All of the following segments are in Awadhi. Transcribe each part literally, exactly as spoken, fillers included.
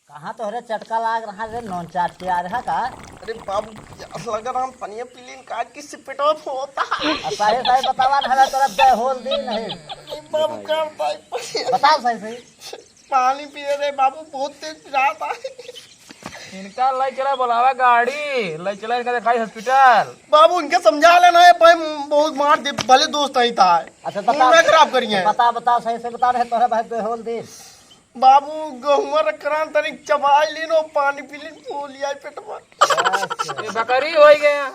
कहाँ तोहरे चटका लाग रहा रे, नोन चाट के आ रहा का? अरे बाबू, प्यास लग रहा, हम पनिया पी लेन, काज किससे पेटवा फोड़ता है। अब सही सही बतावा ना, हमें तोरा बेहोल दी नहीं। अरे बाबू, का बताई पनिया? बताओ सही सही। पानी पिए रे बाबू, बहुत तेज पिरात है। इनका ले चला, बुलावा गाड़ी, ले चला इनका दिखाई हॉस्पिटल। बाबू, इनके समझा लेना है भाई, बहुत मार दे, भले दोस्त आई था। अच्छा, मुंह बता, ना खराब करिए। बता, बता, सही से बता रहे, तोहरे भाई बेहोल दी। बाबू, गहुआ रकरान तनिक चबाई लीन और पानी पी लीन, फूल आई पेटवा। अच्छा। ये बकरी हो गया।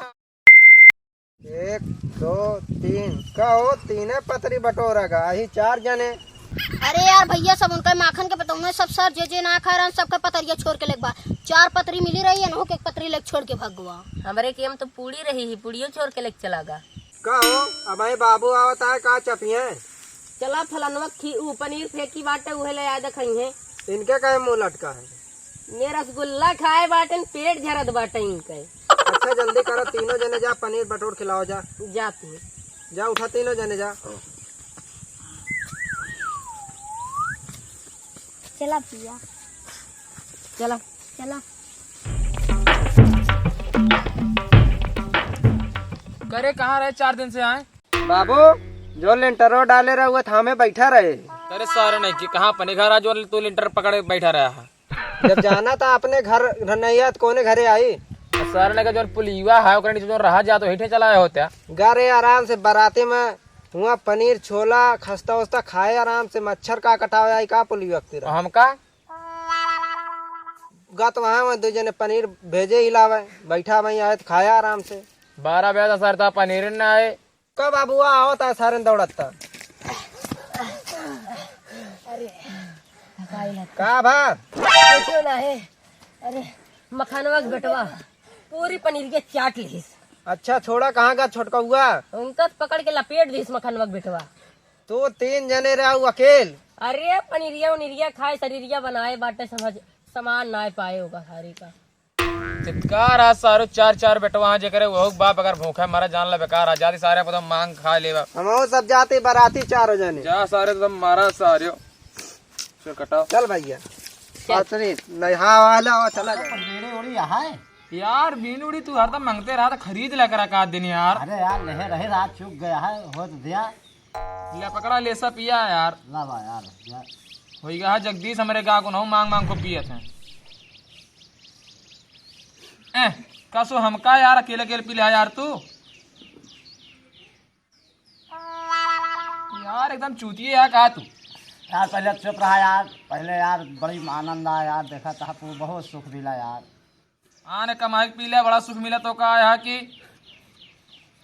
एक, दो, तीन। का हो, तीने पतरी बटोरा गा, ही चार जने। अरे यार भैया, सब उनका माखन के बताऊँ मैं, सब सर जे जे ना खा रहन, सबके पतरिया छोड़ के लेके बा। चार पतरी मिली रही है, नहो के एक पतरी लेके छोड़ के भाग गवा। हमरे के हम तो पूड़ी रही ही, पूड़ियो छोड़ के लेके चला गा। का हो, अब ये बाबू आवत है, का चपिए? चला फलनवा खी-, ऊ पनीर फेंकी बाटे, उहे ले आए देखइहे। इनके काहे मुंह लटका है? ये रसगुल्ला खाए बाटेन, पेट झरत बाटे इनके। अच्छा, जल्दी करो, तीनों जने जा, पनीर बटोर खिलाओ जा। जा तू। जा, उठा, तीनों जने जा। चला पिया। चला। चला। करे, कहाँ रहे चार दिन से आए? बाबू, जो लेंटरो डाले रहे, वो थामे बैठा रहे। अरे सारे नहीं कि कहाँ अपने घर आ, जो तू लेंटर पकड़े बैठा रहा है। जब जाना था अपने घर नहीं है, तो कोने घरे आई? सारे ने का जो पुलिया है, ओकरे नीचे जो रहा जा, तो हिठे चला आया होता। गा रे, आराम से बराती में हुआ पनीर, छोला, खस्ता उस्ता खाए आराम से, मच्छर का कटावे आई का पुलिया वक्त रहा। हमका? गा तो वहाँ में दो जने पनीर भेजे ही लावे, बैठा वहीं आए तो खाया आराम से। बारह बजे तो सर था पनीर ना आए। का बाबुआ आवत है सारन दौड़त त। अरे, का भा? कुछो ना है। अरे, मखनवा के बेटवा पूरी पनीर के चाट लिहिस। अच्छा, छोड़ा कहाँ का छोटकउआ? उनका तो पकड़ के लपेट दिहिस मखनवा के बेटवा। तो तीन जने रहू अकेल? अरे, पनीरिया उनीरिया खाए, शरीरिया बनाए बाटे, समझ, सामान ना पाए होगा सारी का। चितकार है सारो, चार चार बेटवा हैं जेकरे, वहू बाप अगर भूखे मरा जान ला बेकार है, जाति सारे पता मांग खा लेवा। हमहू सब जाति बराती चारों जने। जा सारे तो मारा सारे। चल कटाओ। चल भैया। चल। पातरी, नहा वाला और चला जा। बीड़ी उड़ी है? यार बीड़ी उड़ी तू हरदम मांगते रहा था, खरीद ला करा का दिन यार। अरे यार, लेहे रहे, रात चूक गया है, हो तो दिया। ले पकड़ा, ले सा पिया यार। ला बा यार, यार। होई गा जगदीश हमरे गा को नौ मांग मांग को पियत हैं। ए, कसो हमका यार अकेले अकेले पी ले यार तू। यार एकदम चूतिए यार का तू। यार पहले चुप रहा यार, पहले यार बड़ी आनंद आया यार, देखा था तू बहुत सुख मिला यार। आने कमाई के पी ले, बड़ा सुख मिला तो का है कि?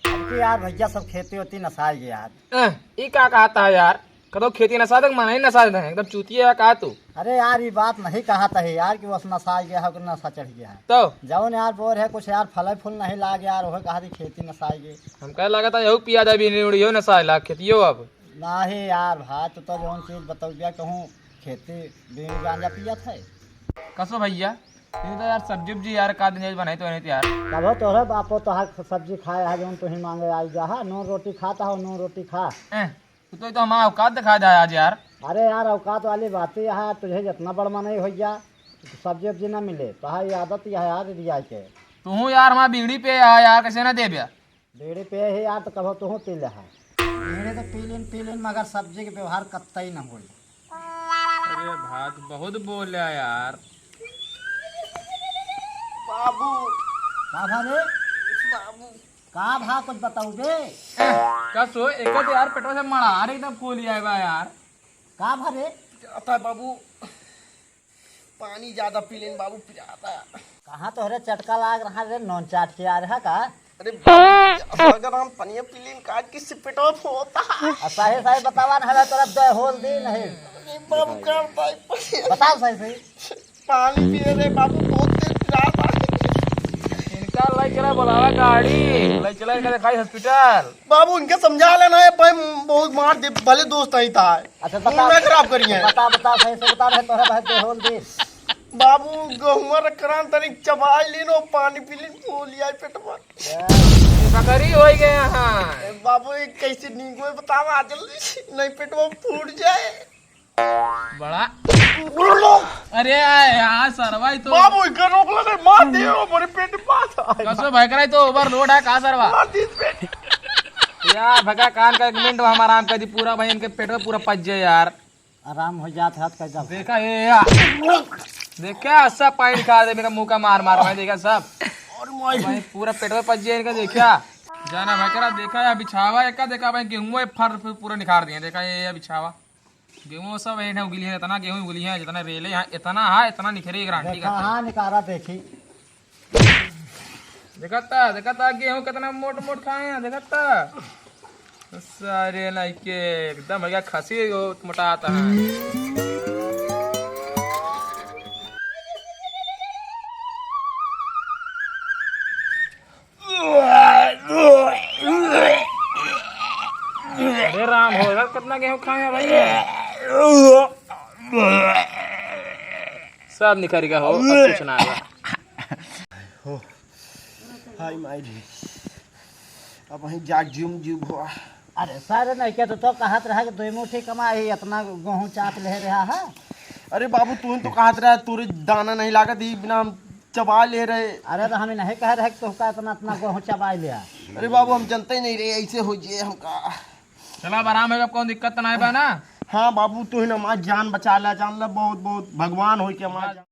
अब की यार भैया सब खेती होती नसाई गया यार। ए, ई का कहता है यार? कदो खेती नसा दे, मन ही नसा दे, एकदम चूतिया है का तू? अरे यार, ये बात नहीं कहत है यार कि बस नसा गया है, कि नसा चढ़ गया है। तो? जौन यार बोर है, कुछ यार फल फूल नहीं लाग यार, वह कहा थी खेती नसाई गई। हम कहे लगा था यहू पिया दे, बीड़ी उड़ी हो नसाए लाग खेतियो अब। नहीं यार भाई, तू तो जौन चीज बतौबिया कहूँ खेती बीड़ी गांजा पियत है। कसो भैया, तू तो यार सब्जी उब्जी यार का दिन बनाई तो नहीं यार। कबो तोहरे बापो तोहार सब्जी खाए है, जौन तुही मांगे आई जा है, नून रोटी खाता हो, नून रोटी खा। ए, तू तो, तो हमारा औकात दिखा दे आज यार। अरे यार, औकात वाली बात ही है, तुझे जितना बड़ मनई हो गया, सब्जी उब्जी ना मिले, तोहार ये आदत यह है यार रिया के। तू यार हमारा बीड़ी पे है यार, कैसे ना देब्या? बीड़ी पे ही यार, तो कबो तू पी ले है। बीड़ी तो पी लेन, पी लेन, मगर सब्जी के व्यवहार कत्ता ही ना होई। अरे भाई, तू बहुत बोल रहा यार। बाबू। का भा रे? बाबू। का भा कुछ बताऊ बे? का सो, एक तो यार पेटवा से मड़ा, अरे एकदम फूल आए बा यार। का भा रे? जाता है बाबू, पानी ज्यादा पी लेन बाबू, पिराता। कहाँ तोहरे चटका लाग रहा रे, नॉन चाट के आ रहा का? अरे बाबू, अगर हम पनिया पी लेन, काज किससे पेटवा फोड़ता? आ सही सही बतावा ना, हमें तोरा दो होल दी नहीं। अरे बाबू, का बताई पनिया? बताओ सही सही। पानी पिए रे बाबू, बहुत तेज पिरात बा। इनका लाई चला, बुलावा गाड़ी, लाई चला इनका दिखाई हॉस्पिटल। बाबू, इनके समझा लेना है भाई, बहुत मार दे, भले दोस्त आई था। अच्छा, मुंह बता, ना खराब करिए। बता, बता, सही से बता रहे, तोहरा भाई बेहोल दे। बाबू, गहुआ रकरान तनिक चबाई लीन और पानी पी लीन, फूल आई पेटवा। बकरी हो गए यहाँ। ए बाबू, ये कैसे नींद में बतावा, जल्दी नहीं पेटवा फूट जाए। बड़ा। अरे यार सरवा, ई तो बाबू, इनका रोक लो, नहीं, मार दियो, मोरे पेट में बात आए। कसो भाई करा, ई तो overload है का सरवा? मार दिस पेट। यार भगा कान का एक मिनट, हम आराम कर दी, पूरा भाई इनके पेट में पूरा पच जाए यार। आराम हो जात हाथ का जब। देखा ये यार, देखा ऐसा पानी निकाल दे, मेरा मुंह का मार मार भाई, देखा सब। और भाई पूरा पेट में पच जाए इनका, देखा। जाना भाई करा, देखा या बिछावा, एका देखा भाई, गेहूं फर फर पूरा निकाल दिए, देखा ये, ये बिछावा। गेहूं सब एठे उगली है, इतना गेहूं उगली है, जितना रेले यहाँ इतना है, इतना निखरे गारंटी देखा, करता है। हाँ, निकारा देखी। देखता, देखता गेहूं कितना मोट मोट खाए हैं, देखता। सारे नहीं के एकदम भैया खसी हो मोटा आता है। अरे राम हो, यार कितना गेहूं खाए हैं भाई? सब निखर गया हो, अब कुछ ना आएगा। हो, हाय माई रे, अब वहीं जाग जिम जिम हुआ। अरे सर, नहीं के तो, तो कहत रहा कि दो मुट्ठी कमाई, इतना गेहूं चाप ले रहा है। अरे बाबू, तू तो कहत रहा तोरे दाना नहीं लागत, ई बिना हम चबा ले रहे। अरे तो हम नहीं कह रहे कि तोहका इतना, इतना गेहूं चबाई लिया। अरे बाबू, हम जनते ही नहीं रहे ऐसे हो जे हमका। चला, अब आराम है, अब कौन दिक्कत तो नहीं बा ना? हाँ बाबू, तू ही ना हमार जान बचा ला, जान ला, बहुत बहुत भगवान होई के हमार जान।